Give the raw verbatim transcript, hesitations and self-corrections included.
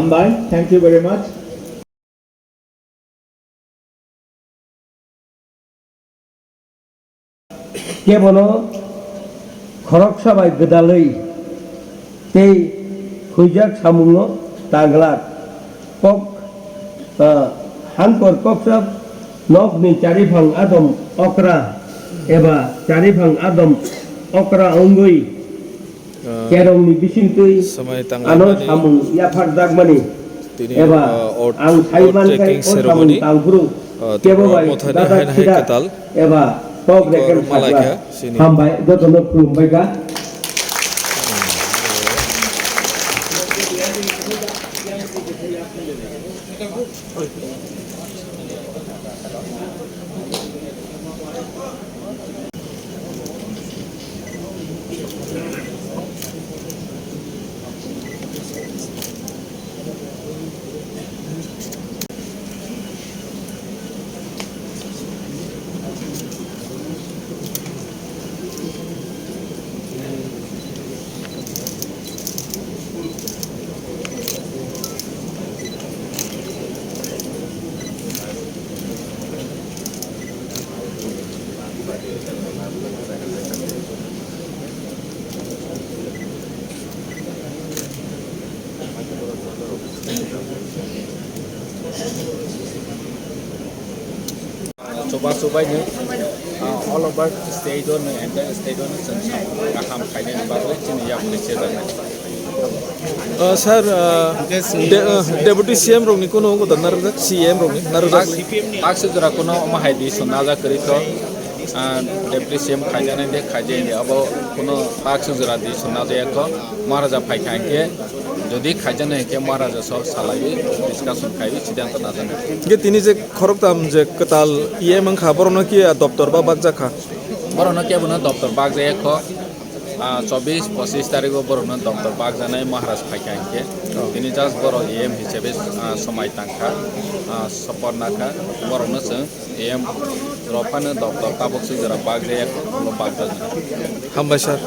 Bye. Thank you very much. Kebono khoroksa bai gwdalwi tei huijak samungo tanglak. Kok, ah, hankor koksa nokni chariphang adom okra eba chariphang adom okra wngwi, ah, kerongni bisingtwi swmai ano tanglaimani samung yapharjakmani tini, eba ah, ot, ang ot saiman khai trekking o samung ceremony, tangphuru ah, kebo Tripura bai Mothani dadak haino hai sidak kwtal eba kok reken malaikha sakla. Sini. Hambai, jotono khulumbai kha. Chubachu bai ni, ah, all over state o ni, entire state o ni chwng kaham khainani bagwi chini yapri chejaknai. Ah, sir, ah, de-, ah, Deputy C M rokni kuno wngkha da narwkjak? C M rokni narwkjak? Bak, bak sujra kuno omo hai di swnajak kwrwi kho. Ah, Deputy C M khaijaknai de, khaijak de, abo kuno bak sujra di swnajak kho. Maharaja phaikha hinkhe, jodi khaijaknai hinkhe Maharaja sok salaiwi discussion khaiwi siddhanto najaknai. Hinkhe tini je khoroktham je kwtal E M wngkha, borokno ki, ah, doptor ba bakjak kha? Borokno kebono doptor bakjak kho. Ah, chobbish, pochish tarigo borokno doptor bakjaknai Maharaj phaikha hinkhe. Oh. Tini just borok E M hisabe, ah, somai tangkha, ah, support nakha, borokno chwng E M rok phano doptor tabuk se jora bakjak, ulo bakjaknai. Hambai sir.